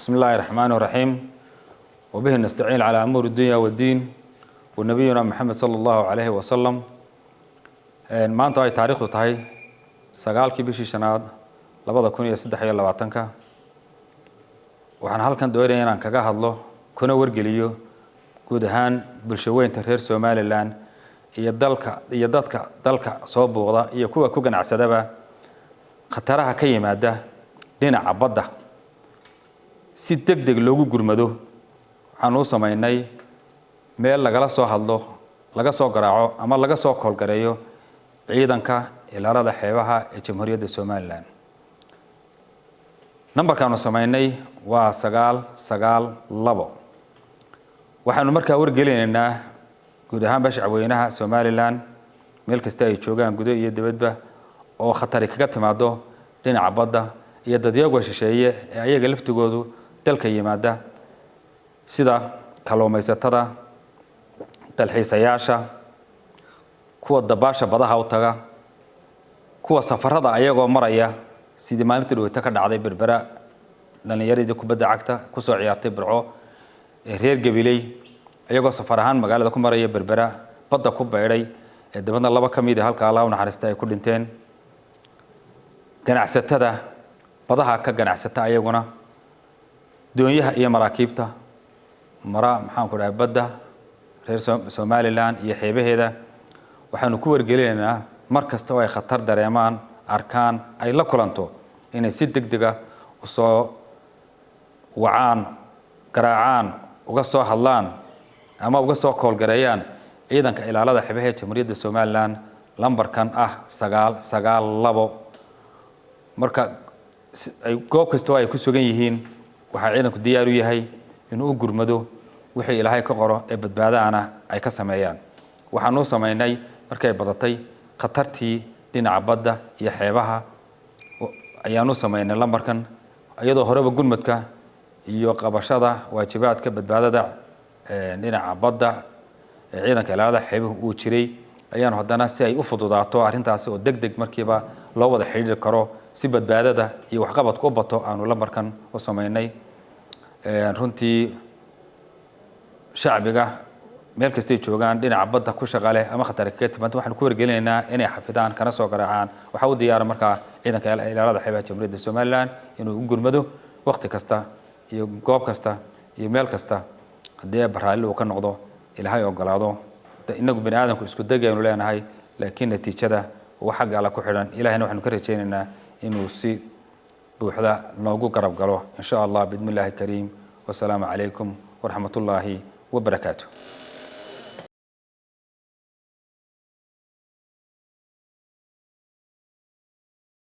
بسم الله الرحمن الرحيم، وبه نستعين على أمور الدنيا والدين، ونبينا محمد صلى الله عليه وسلم. Maanta ay taariikhdu tahay 9-kii bishii shanaad 2023-ka, waxaan halkan doonaya inaan kaga hadlo kuna wargeliyo guud ahaan bulsho weynta reer Somaliland iyo dalka iyo dadka dalka soo buuqda iyo kuwa ku ganacsadaba khataraha ka yimaada dhinaca badda. Si deg deg loogu gurmado, waxaan u samaynay meel lagala soo hadlo, laga soo garaaco ama laga soo koolgareeyo ciidanka ilaalada xeebaha ee Jamhuuriyadda Somaliland. Nambarkaanu samaynay waa 992. Waxaanu markaa wargelinaynaa guud ahaanba shacweynaha Somaliland meel kasta ay joogaan, gudo iyo dibadba, oo khatari kaga timaado dhinaca badda iyo dadyaga shisheeye ee ayaga laftigoodu dalka yimaada, sida kalluumaysatada, dalxiisayaasha, kuwa dabaasha badaha u taga, kuwa safarada ayagoo maraya, sidii maalintii dhaweyto ka dhacday Berbera, dhalinyaradii kubadda cagta kusoo ciyaartay Burco ee reer Gabiley, ayagoo safar ahaan magaalada ku maraya Berbera badda ku baydhay ee dabadna laba ka mid a halka, Allah u naxariista, ay ku dhinteen. Ganacsatada badaha ka ganacsata, ayaguna doonyaha iyo maraakiibta mara, maxaan ku dhahay, badda reer Somaliland iyo xeebaheeda, waxaanu ku wargelinaynaa mar kasta oo ay khatar dareemaan, arkaan, ay la kulanto, inay si deg dega usoo wacaan, garaacaan, uga soo hadlaan ama uga soo koolgareeyaan ciidanka ilaalada xeebaha ee Jamhuuriyadda Somaliland lambarkan ah 992. Marka ay goob kasta oo ay ku sugan yihiin, waxaa ciidanku diyaar u yahay inuu u gurmado, wixii Ilaahay ka qoro ee badbaadaana ay ka sameeyaan. Waxaan u samaynay markay badatay khatartii dhinaca badda iyo xeebaha ayaan u samaynay lambarkan, iyadoo horeba gurmadka iyo qabashada waajibaadka badbaadada dhinaca badda ee ciidanka ilaalada xeebuhu uu jiray, ayaanu haddana si ay u fududaato arrintaasi oo deg deg markiiba loo wada xidhiiri karo, si badbaadada iyo waxqabadka u bato, aanu lambarkan u samaynay. Runtii shacbiga meel kastay joogaan dhinaca badda ku shaqa leh ama khatar kaga timaado, waxaanu ku wargelinaynaa inay xafidaan kana soo garaacaan. Waxaa u diyaara markaa ciidanka ilaalada xeebaha Jamhuuriyadda Somaliland inuu u gurmado waqti kasta iyo goob kasta iyo meel kasta, haddii baraalli uu ka noqdo, Ilaahay ogolaado. Inagu bani aadamku isku deg aynu leenahay, laakiin natiijada wax xagga Alla ku xidhan. Ilahayna waxaanu ka rajaynaynaa inuu si buuxda noogu garab galo, insha Allah, biidni Illaahi kariim. Wasalaamu calaykum waraxmat ullaahi wabarakaatu.